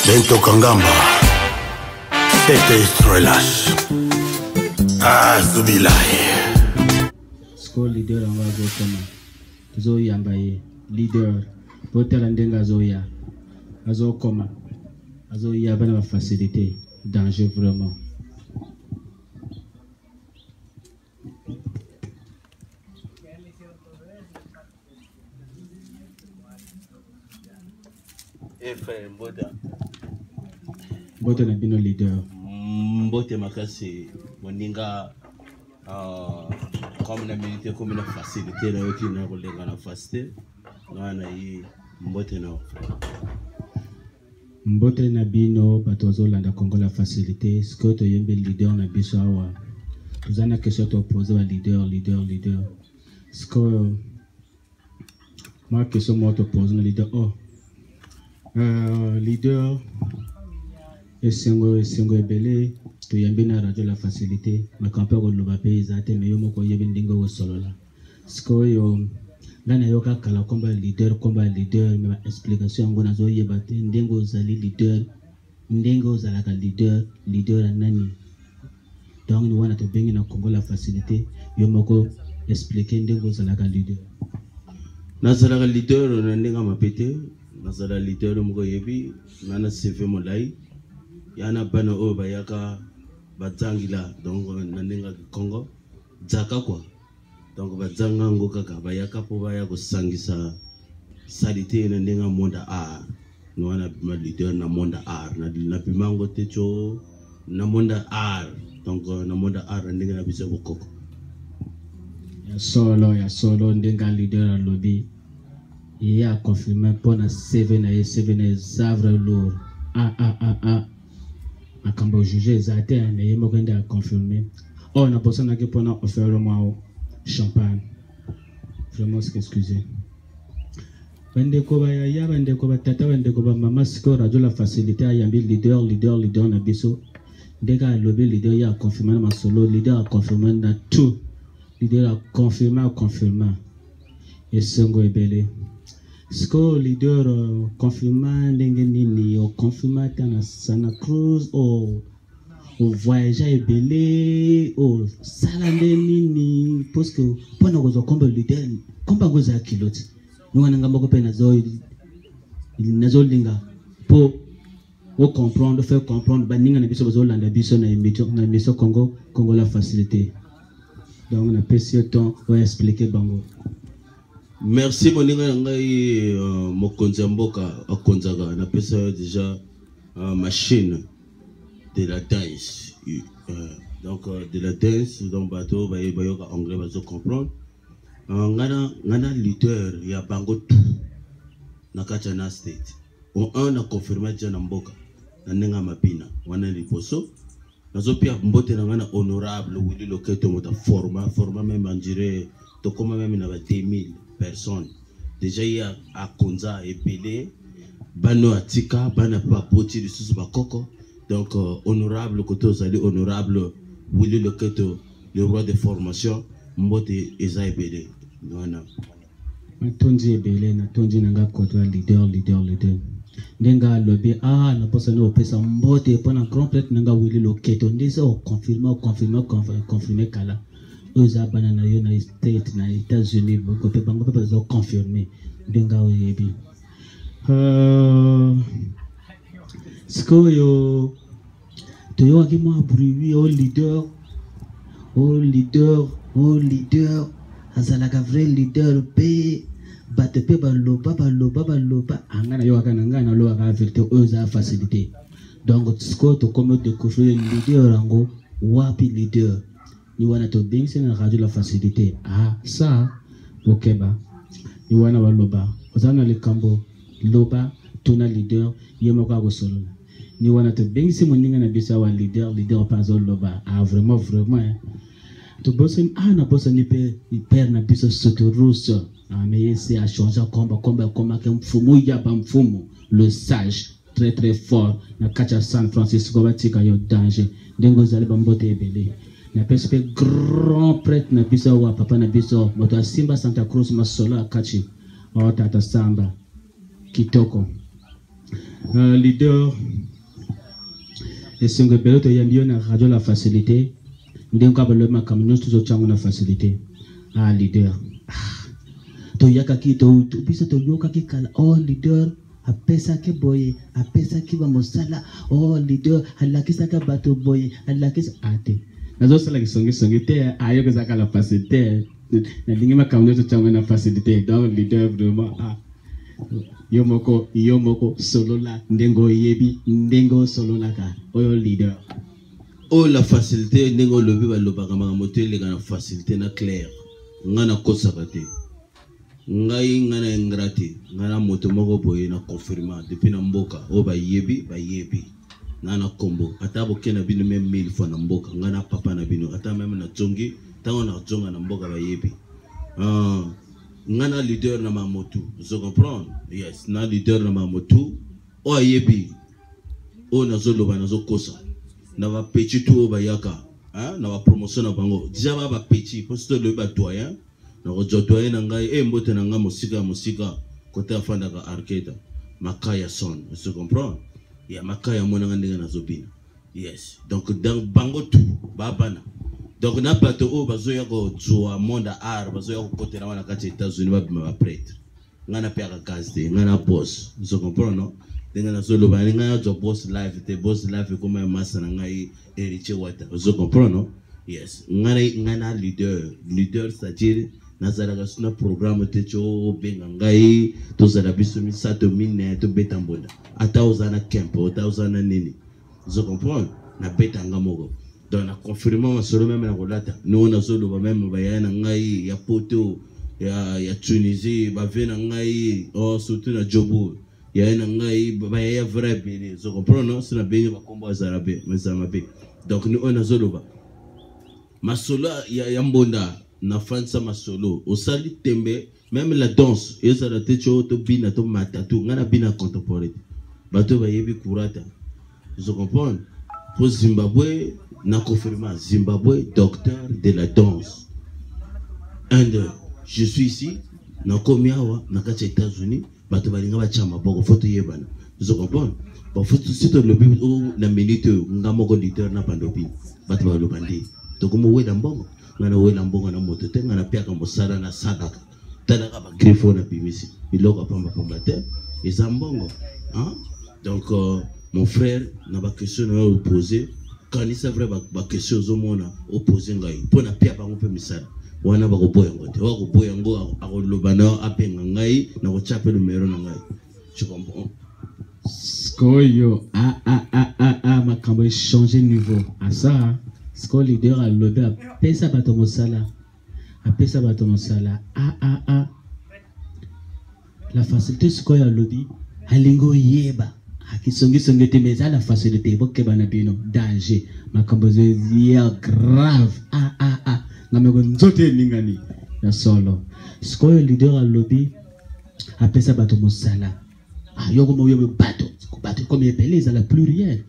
Bento Kangamba Tete Estrellas Ah Zubilai. Sikoyo leader yango azokoma, tozoyamba ye leader, botala ndenge azoya, azokoma, azoya bana ba facilité danger vraiment. Eh frère mbote. Mbote na bino leader. Mbote makasi moninga uh, comme na minute ekomi na facilité nayoki na kolenga na facilité nga na ye mbote na Mbote na bino bato bazolanda Congo la facilité. Sikoyo toyembi leader na biso awa, toza na question topose ba leader leader leader. Sikoyo mwa question moko topose na leader oh leader, esengo esengo ebele toyambi na radio la facilité, makambo ya koloba mpe eza te, me yo moko oyebi ndenge okosolola. Sikoyo nga nayoka kala kombo ya leader, kombo ya leader, me ba explication yango nazoyeba te ndenge ozali leader, ndenge ozalaka leader, leader ya nani? Donc ni wana tobengi na Congo la facilité, yo moko explique ndenge ozalaka leader. Nazalaka leader na ndenge ya mabe te, nazala leader moko oyebi nga na CV molai ya na bana oyo bayaka bazangila donc na ndenge ya Congo dzaka quoi. Donc bazanga yango kaka bayaka mpo baya kosangisa salite na ndenge ya monde art. Ni wana bima leader na monde art, na bima yango te tio na monde art, donc na monde art na ndenge na biso ya bokoko. Ya solo, ya solo ndenge ya leader alobi, ye a confirme mpo na CV na ye, CV na ye eza vrai lourd. A a a a makambo juge eza te, mais ye moko nde a confirme. Oh, nabosanaki mpo na offert mwa champagne, vraiment excusez. Bandeko bayaya, bandeko batata, bandeko bamama, sikoyo radio la facilité ayambi leader, leader, leader na biso. Ndenge alobi leader, ye aconfirme na masolo, leader aconfirme na tout, leader aconfirme, aconfirme esengo ebele. Sikoyo leader confirme ndenge nini? Oconfirme ata na Santa Cruz, o ovoyage ebele, osala nde nini? Parce que mpona kozwa kombo leader, kombo yango eza kilo te. Ndenge wana nga moko mpe nazolinga mpo ocomprendre, faire comprendre baninga na biso bazolanda biso na émission Congo, Congo la facilité. Donc napesi yo temps oexplike bango. Merci moninga na ngai, mokonzi ya mboka akonzaka, napesa yo déjà machine de la danse, donc de la danse, donc bato bayoka anglais bazo comprendre. Nga na leader ya bango tout na kati ya na state o un na confirme déjà na mboka na ndenge ya mabina wana liboso. Nazopia mbote na ngai na honorable Willy Loketo, moto forma forma même en dirait tokoma même na ba 2000 personnes déjà, ye akonza ebele bana atika bana mpe baboti lisusu bakoko. Donc honorable kote ozali, honorable Willy Loketo, le roi de formation, mbote eza ebele wana. Natondi ebele, natondi na nga koto ya leader, leader, leader. Ndenge alobi, ah, naposani opesa mbote mpona grand prêtre na nga Willy Loketo, nde eza oconfirme, oconfirme, confirme kala. Oyo eza bana na yo na state na États-Unis, bango mpe, bango mpe bazo confirme ndenge oyebi. Sikoyo toyokaki mwa bruit, o leader, o leader, o leader azalaka vrai leader mpe bato mpe baloba, baloba, baloba. Anga nayokaka na ngai, nalobaka vérité, oyo eza facilité. Donc sikoyo tokomi découvrir leader yango wapi leader ni wana tobengisi na radio la facilité. Ah ça okeba ni wana baloba oza na likambo loba tuna leader, ye moko akosolola. Ni wana tobengisi moninga na biso awa leader, leader mpe azoloba. Ah vraiment, vraiment tobosani, ah nabosani mpe père na biso Sotorus. Ah, mais ye se achange komba, komba ekomaki mfumu ya bamfumu, le sage très très fort na kati ya San Francisco, batika yo danger ndenge ozali bambote ebele. Napesi mpe grand prêtre na biso awa, papa na biso moto asimba Santa Cruz masolo ya kati, oh tata Samba kitoko. Euh, leader esengo ebele toyambi yo na radio la facilité ndenge kaka balobi makambo nyonso tozotya yango na facilité ah leader ah, toyakaki to, to, biso toyokaki kala oh leader apesaki boye apesaki bamosala oh leader alakisaka bato boye alakisa ate ah, nazosala kisongisongi te ayoka ezalaka la facilité nalingi makambo nyonso tyango na facilité donc leader vraiment ah. yo moko yo moko solola ndenge oyebi ndenge osololaka oyo leader oyo la facilité ndenge olobi balobaka makambo to eleka na facilité na claire ngai nakosaka te ngai ngai na ingrat te ngai na moto moko boye na confirma depuis na mboka oyo bayebi bayebi ngai na kombo ata boke na bino meme mille fois na mboka ngai na papa na bino ata meme na zongi ntango na zonga na mboka bayebi uh, ngai na leader na mamotu ozo comprendre yes na leader na mamotu oyo ayebi oyo nazoloba nazokosa na bapetit tu oyo bayaka na bapromotion na bango deja ba bapetit mpo soki tolobi badoyen nakozwa doyen na ngai e mbote na ngai mosika ya mosika kote afandaka arkeda makaya son ozo comprendre ya makaya amonanga ndenge nazobina yes donc dans bango tout babana donc na bato oyo bazoya kozwa monde ya art bazoya kokotela wana kati ya états-unis babima bapretre ngai napeyaka gaz te ngai na boss ozo comprendre non ndenge nazoloba ngai nazwa boss live te boss live ekoma ya masa na ngai héritier wata ozo comprendre non yes ngai ngai na leader leader c'est-à-dire nazalaka so na programme te ti obenga ngai tozala biso misato mine tobeta mbonda ata oza na camp ata oza na nini ozo comprendre nabeta nga moko donc na confirma masolo meme na kolata ndenge nazoloba meme bayaya na ngai ya poto ya, ya tunisie bave na ngai oh, surtout na jobourg yaya na ngai bayaya vrai ebele ozo comprendre non so nabengi bakombo azala be ezala mabe donc ni oyo nazoloba masolo ya, ya mbonda nafandisa masolo osali tembe meme la danse ezala te tio tobina tomata tu ngai nabina contemporain te bato bayebi kurata ozo comprendre po zimbabwe na confirma zimbabwe docteur de la danse un deux je suis ici nakomi awa na kati ya états-unis bato balinga batya maboko fo toyebana ozo comprendre bon fo si tolobi na minute oyo nga moko leader na bando bino bato baloba nde tokomowela mbongo nga nawela mbongo na moto te nga napiaka mosala nasalaka talaka bagriffe oyo nabimisi biloko ya pambapamba te eza mbongo hein? donc euh, mon frère na baquestion na yo opose kanisa vrai baquestion ozomona opose ngai mpo napia bango mpe misala wana bakoboya yango te oyo akoboya yango akoloba na yo abenga ngai nakotya mpe numero na ngai tu comprends sikoyo ah, ah, ah, ah, ah, makambo echange niveau asa sikoyo leader alobi apesa bato mosala apesa bato mosala ah, ah, ah. La facilité sikoyo alobi alingi oyeba akisongisongi te mais eza la facilité bokeba na bino danger makambo ya grave ah, ah, ah. nga meko nzoto eningani ya solo sikoyo leader alobi apesa bato mosala ah, yoko moyobe bato bato ekomi ebele ezala pluriel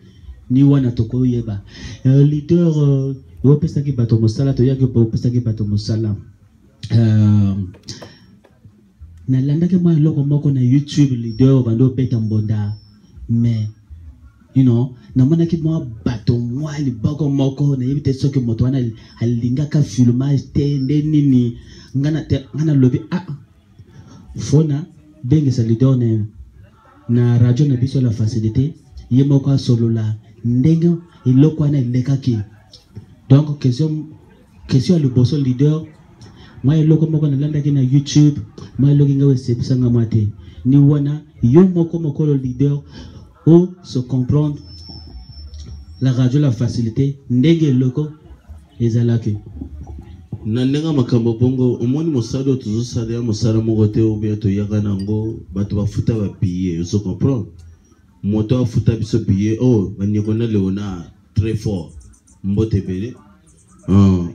ni wana tokoyeba euh, leader euh, opesaki bato mosala toyaki opesaki bato mosala euh, nalandaki mwa eloko moko na youtube leader obandi obeta mbonda mais you know namonaki mwa bato mwa liboko moko nayebi te soki moto wana alingaka filmage te nde nini nga nalobi ah fona bengisa leader na, na radio na biso la facilité ye moko asolola ndenge eloko wana elekaki donc question question ya liboso leader mwa eloko moko nalandaki na youtube mwa eloko ngai esepisa nga mwa te ni wana yo moko mokolo leader o se comprendre la radio la facilité ndenge eloko ezalaki na ndenge makambo bongo omoni mosala oyo tozosala ya mosala moko te obia toyaka na yango bato bafuta babillet ozo comprendre moto afuta biso billet oyo oh, bandeko na léonard très fort mbote ebele ah.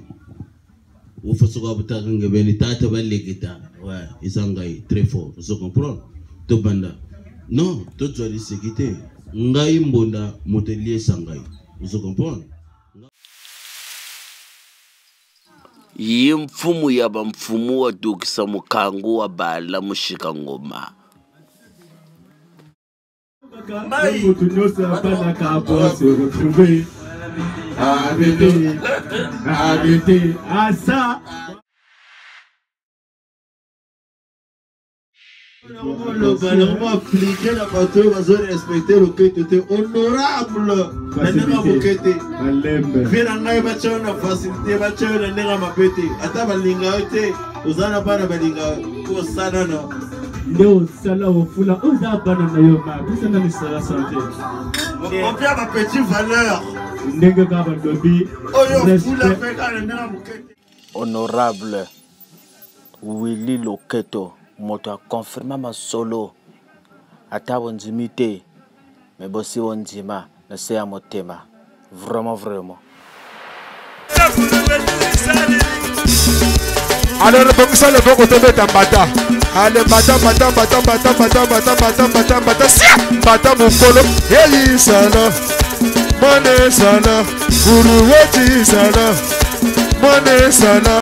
ufosoka butaka ngebeni tata baleketa ouais eza ngai très fort ozo comprendre tobanda non tozwa liseki te ngai mbonda moto eliesa ngai ozo comprendre Ye mfumu ya bamfumu wa dokisa mokango wa bala moshika ngoma. Moto nyonso abandaka po se retrouver. Arrêtez, arrêtez. Ah ça. Oloba nango aplike na bato oyo bazorespecte loketo te honorable na ndenge ya moke te vie na ngai batya yo na facilité batya yo na ndenge ya mabe te ata balinga yo te oza na bana balinga yo osala na nde osala ofula oza bana na yo ma pesa na misala sante opia ba petit valeur ndenge kaka balobi oyo ofula mpe kaka na ndenge ya moke te honorable Willy Loketo moto a confirma masolo ata bondimi te me bosi bondima na se ya motema vraiment vraiment. Alors bongisa loboko tobeta mbata. Ale mbata mbata mbata mbata mbata mbata mbata mbata mbata sia mbata mokolo eyisala mwana esala uruweti isala mwana esala.